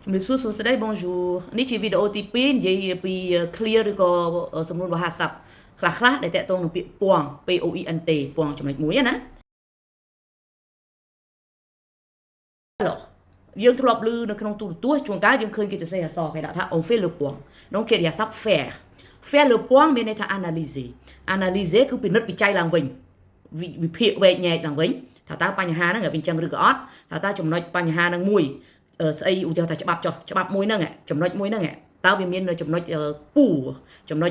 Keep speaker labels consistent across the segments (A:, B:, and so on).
A: ជំរាបសួរសួស្តី bonjour នេះជាវីដេអូទី2និយាយពី ឃ្លា ឬក៏សំនួនវោហារស័ព្ទខ្លះខ្លះដែលតាក់ទងនឹងពាក្យ point P O I N T point ចំណុចមួយណា Alors យើងធ្លាប់ឮនៅក្នុងទូរទស្សន៍ជួនកាលយើងឃើញគេសរសេរអក្សរគេដាក់ថា on fait le point donc កិរិយាសព្ទ faire faire le point មានន័យថា analyser analyser គឺពិនិត្យពិច័យឡើងវិញវិភាគវែកញែកឡើងវិញថាតើបញ្ហាហ្នឹងវាអញ្ចឹងឬក៏អត់ថាតើចំណុចបញ្ហាហ្នឹងមួយស្អីឧទាហរណ៍ថាច្បាប់ចុះច្បាប់មួយហ្នឹងចំណុចមួយហ្នឹងតើវាមានចំណុចពូចំណុច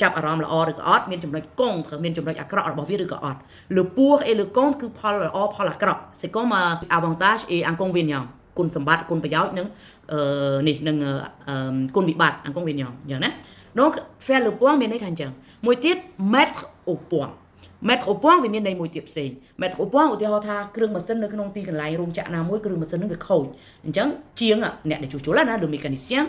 A: ចាប់អារម្មណ៍ល្អឬក៏អត់មានចំណុច contre មានចំណុចអាក្រក់របស់វាឬក៏អត់ le pour et le contre គឺផលល្អផលអាក្រក់ c'est comme avantage et inconvénient គុណសម្បត្តិគុណប្រយោជន៍និងនេះនឹងគុណវិបត្តិ inconvénient អញ្ចឹងណា donc faire le point មានន័យថាអញ្ចឹងមួយទៀត mettre au point mettre au point វាមានន័យមួយទៀតផ្សេង mettre au point ឧទាហរណ៍ថាគ្រឿងម៉ាស៊ីននៅក្នុងទីកន្លែងរោងចក្រណាមួយគ្រឿងម៉ាស៊ីននឹងវាខូចអញ្ចឹងជាងអ្នកដែលជួសជុលណា le mécanicien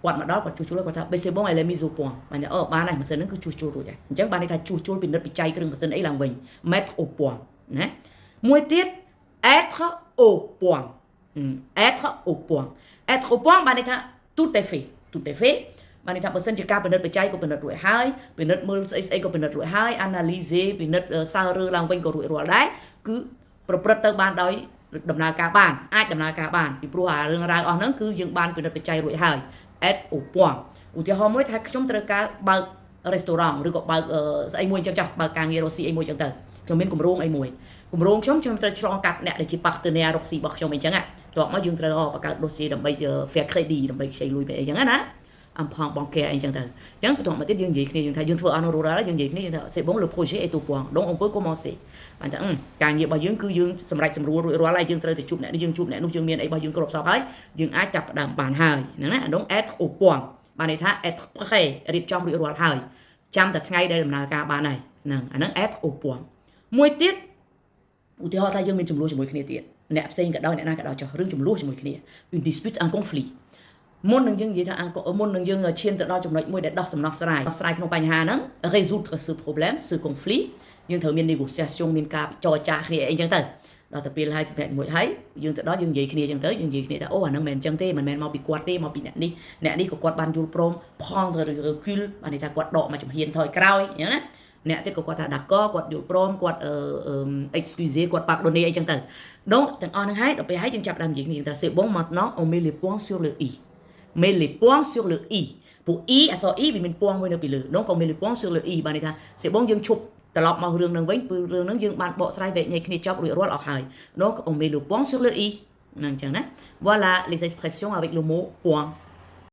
A: គាត់មកដល់គាត់ជួសជុលគាត់ថា c'est bon, elle est mise au point បានថាអូបានហើយម៉ាស៊ីនហ្នឹងគឺជួសជុលរួចហើយអញ្ចឹងបានន័យថាជួសជុលពិនិត្យពិច័យគ្រឿងម៉ាស៊ីនអីឡើងវិញ mettre au point ណាមួយទៀត être au point être au point être au point បានន័យថា tout est fait tout est fait បានន័យថាបើសិនជាការពិនិត្យបច្ច័យក៏ពិនិត្យរួចហើយពិនិត្យមើលស្អីស្អីក៏ពិនិត្យរួចហើយ analyser ពិនិត្យសើរើឡើងវិញក៏រួចរាល់ដែរគឺប្រព្រឹត្តទៅបានដោយដំណើរការបានអាចដំណើរការបានពីព្រោះអារឿងរ៉ាវអស់ហ្នឹងគឺយើងបានពិនិត្យបច្ច័យរួចហើយ être au point ឧទាហរណ៍មួយថាខ្ញុំត្រូវការបើក restaurant ឬក៏បើកស្អីមួយអញ្ចឹងចុះបើកការងាររកស៊ីអីមួយអញ្ចឹងទៅខ្ញុំមានគម្រោងអីមួយគម្រោងខ្ញុំខ្ញុំត្រូវឆ្លងកាត់អ្នកដែលជា partenaire រកស៊ីរបស់ខ្ញុំអីចឹងតោះមកយើងត្រូវបង្កើត dossier ដើម្បី faire crédit ដើម្បីខ្ចីលុយទៅអីចឹងណាអំផងបងកែអីចឹងទៅអញ្ចឹងបន្ទាប់មកទៀតយើងនិយាយគ្នាយើងថាយើងធ្វើអនុរូរ៉ាយើងនិយាយគ្នាយើងថា c'est bon, le projet est au point, donc on peut commencer បានថាការងាររបស់យើងគឺយើងសម្រេចសម្រួលរួចរាល់ហើយយើងត្រូវទៅជួបអ្នកនេះយើងជួបអ្នកនោះយើងមានអីរបស់យើងគ្រប់សពហើយយើងអាចចាប់ផ្ដើមបានហើយហ្នឹងណា donc être au point បានន័យថា être prêt រៀបចំរួចរាល់ហើយចាំតែថ្ងៃដែលដំណើរការបានហើយហ្នឹងអាហ្នឹង être au point មួយទៀតឧទាហរណ៍ថាយើងមានជម្លោះជាមួយគ្នាទៀតអ្នកផ្សេងក៏ដោយអ្នកណាក៏ដោយចុះរឿងជម្លោះជាមួយគ្នា une dispute, un conflit មុននឹងយើងនិយាយថាមុននឹងយើងឈានទៅដល់ចំណុចមួយដែលដោះសំណោះស្រាយដោះស្រាយក្នុងបញ្ហាហ្នឹង résoudre ce problème, ce conflit យើងត្រូវមាន négociation មានការចរចាគ្នាអីចឹងទៅដល់ទៅពេលហើយសម្រាប់មួយហើយយើងទៅដល់យើងនិយាយគ្នាចឹងទៅយើងនិយាយគ្នាថាអូអាហ្នឹងមិនមែនចឹងទេមិនមែនមកពីគាត់ទេមកពីអ្នកនេះអ្នកនេះក៏គាត់បានយល់ព្រម prendre recul បានន័យថាគាត់ដកមកជំហានថយក្រោយអញ្ចឹងណាអ្នកទៀតក៏គាត់ថា d'accord គាត់យល់ព្រមគាត់អឺ excusez គាត់ pardonner អីចឹងទៅ donc ទាំងអស់ហ្នឹងហើយដល់ពេលហើយយើងចាប់ដើមនិយាយគ្នាថា c'est bon, maintenant on met les points sur le i, met les points sur le i ព្រោះ i អក្សរ i វាមាន point មួយនៅពីលើ donc on met les points sur le i បានន័យថា c'est bon យើងឈប់ត្រឡប់មករឿងហ្នឹងវិញគឺរឿងហ្នឹងយើងបានបកស្រាយវែកញែកគ្នាចប់រួចរាល់អស់ហើយ donc on met le point sur le i ហ្នឹងអញ្ចឹងណា Voilà les expressions avec le mot point.